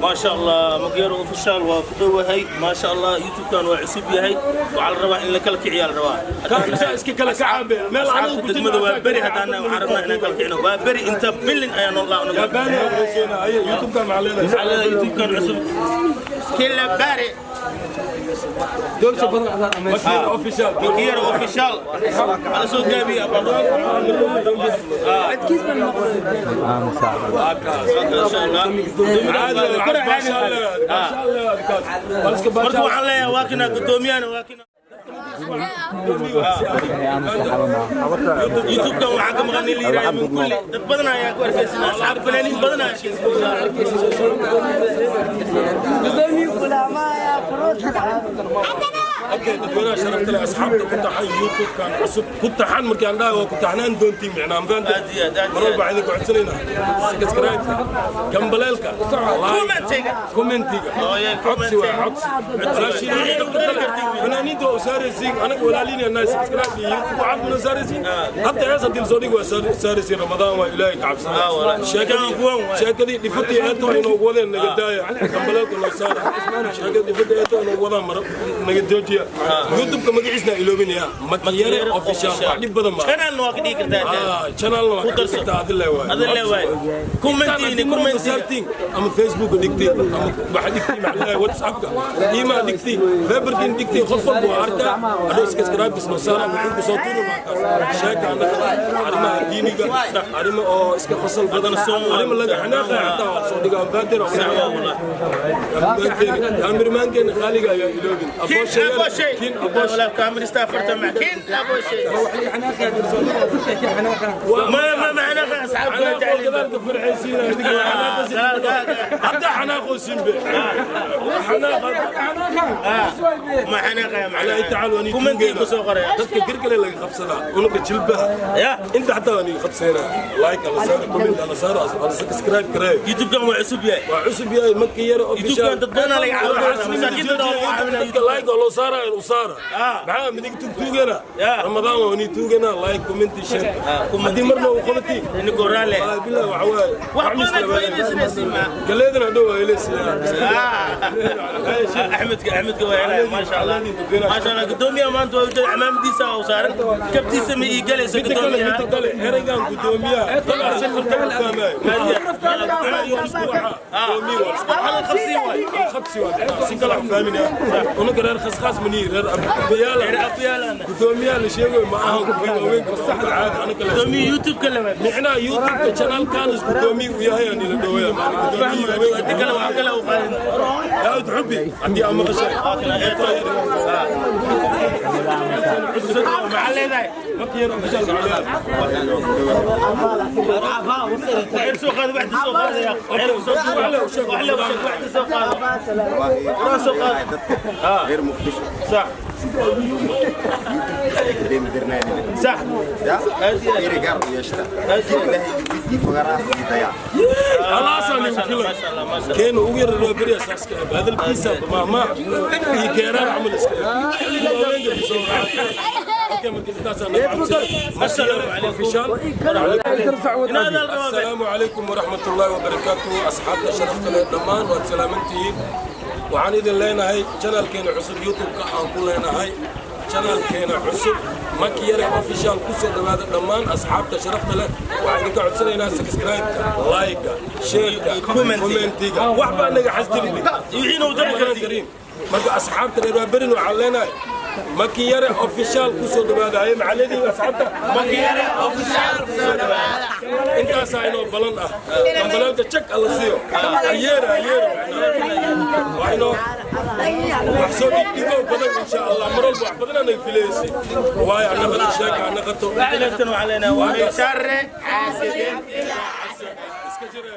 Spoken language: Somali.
Maasha Allah, Makiyare Official waa ku dhowahay. Maasha Allah, YouTube-kan waa cusub yahay. Waxaa la rabaa in la kala kiciyaa la rabaa. Iska kala kacaabe meel. Asxaabta degmada waa beri haddaana waxaan rabnaa inaan kala kicino. Waa beri inta bilin ayaa noo laa. Yaabani aye, YouTube-kan maxaa leedahay? Waxaa leedahay YouTube-kan cusub kila bari. Doorsha badan adaa dhamaysa. Makiyare Official. Makiyare Official ala soo gaabiya. Codkiis baan maqlay. Insha Allah. Marka waxaan leeyahay waa kina gudoomiyahana, waa kina YouTube-kan waxaan ka maqan nin la yidhahdo min kulli dad badan ayaa ku arkaysin, asxaab fanaaniin badan ayaa arkaysin. Gudoomiye kulaamaya furuuta. Okay, dadweynaha sharafta leh, asxaabta ku taxan YouTube-kan cusub, ku taxan markii aan dhahay waa ku taxnaan doontiin micnaa, mafahamta? Aad iyo aad, aad iyo Mar walba waxaan idinku codsanaynaa subscribe, gambaleelka, Commentiga. Commentiga. Oh, yeah, Codsi waa codsi. Fanaaniinta waa u saaraysiin, anaga walaaliin annahay. Subscribe iyo YouTube waxaad kuna saaraysiin, hadda hees haddii lasoo dhigi waa saaraysiin. Ramadaan waa, Ilaahay ka cabsana. Ah, walaal. Sheekadii Kuwan waay. Sheekadii dhifatii eeto inoogu wadeen naga daaya, gambaleelka noo saara. Sheekadii dhifatii eeto inoogu wadaan mara naga joojiya. YouTube-ka magaciisna iloobinaya, Makiyare Official, wax dhib badan ma Channelna waa ka dhigi kartaa. Channelna waa Ku ka darso. dhigi kartaa, adile waay. Adile waay. Commentiini, commentiga. Saartiin ama Facebook dhigtiin ama waxa dhigtiin, maxaa WhatsApp-ka ima dhigtiin, Viber-kin dhigtiin, qof walba waa arkaa. Adoo subscribe noo saara, wuxuu ku soo tuuri waa kaas. Sheeka annaga arrimaha diiniga, arrimo oo iska qosol badan, arrimo laga xanaaqaya xataa waa soo dhigaa baadir. Kaamirmaankeena qaaliga ayaa iloobin. Kin Aboshay. Kin Aboshay. Walaal kaamirista afarta mac kin Aboshay. Ma xanaaqa asxaab kala xanaaqoo jecel. Gadaalka farxaysiina, hadda xanaaqoosin be xanaaqa. Ma xanaaqa ya. على أي تعال واني Commentiga ku soo qoraya. Dadka gargale laga qabsadaa unuga jilbaha Ya. Inta xataa waan iga qabsaynaa. Like ala saara, comment ala saara, ala subscribe gareeyo. YouTube-kan waa cusub yahay. Waa cusub yahay Makiyare Official. YouTube-kan dad badan laga caawinaa, masaakiinta dhan waa laga caawinaa. Dadka like oo loo saara u saara. Maxaa midig tugtuugana? Ramadaan waa ni tuugana. Like, comment, share haddii marna uu qabati. Inigoo raalle. Wallahi billahi waxa waaye Wax badan aad faa'iidaysanaysiin ma. Galeedana dhow waa heleysiyaa. Axmedka waa helaya, maasha Allah, maasha Allah. Gudoomiyaha maanta waa ujeeda, cimaamadiisa oo saaran, kabtiisa ma ii galayso. Midda kale, Gudoomiyaha. Midda kale, ereygan gudoomiyaha dadaa si qaldan u fahmaayo. Hal qabsi waay. Qabsi waa si kale u fahminaya. Unaga reer khaskhas mani, reer abiyaala. Reer abiyaalan. Gudoomiyaha la sheegayo ma ahan kuwii waaweynka saxda caadi anaga la Gudoomiye YouTube-ka le waay. Micnaha YouTube-ka channelkan is gudoomiye u yahay aan ila dhaweeya maani gudoomiye waaweynka. Hadii kale wax kale u qaalin. Daawud Xubbi haddii aan maqashay. Maxaa leedahay? Makiyare Official maxaa leedahay? Waxyar soo qaado, waxda soo qaadaya. Waxyar soo qaado, wax le sheeg, waxda soo qaado. Quraan soo qaado. Reer Muqdisho. Sax. Sax. Gaar u yeeshta Ilaahay fagaraha daya. Alaasaan igu filan. Maasha Allah, maasha Allah. Keena ugu yar waa beriya saaska ah hadalkiisa maama iyo geeraan camal iska ah waaweynka ku soo raacay. Okay, marka intaasaan naga codsaday. Assalaamu calaykum. Official. Inaad al rabaa. السلام عليكم ورحمة الله وبركاته. أصحابنا شرفت له دمان وسلامتين. Waxaan idin leenahay channelkeena cusub YouTube-ka aan ku leenahay, channelkeena cusub Makiyare Official, ku soo dhawaada dhammaan asxaabta sharafta leh. Waxaan idinka codsanaynaa subscribe-ka, like-ka, share-ka, commentiga. Wax baa naga xasdin. Wixiina u dari kartiin. Kariim. Marka asxaabta reer Waaberin waxaan leenahay Makiyare Official ku soo dhawaada. Haye, maxaa leedihiin asxaabta? Makiyare Official ku soo dhawaada. Intaasaa inoo balan ah. Gambaleelka jak alla siiyo, ayeera ayeera. Waa inoo wax soo dhigdhigo badan insha Allah. Mar walba wax badan anaga filaysi waayo annaqato sheeka annaqato. Waxaan leenahay waa min sharri xaasidin. Iska jire.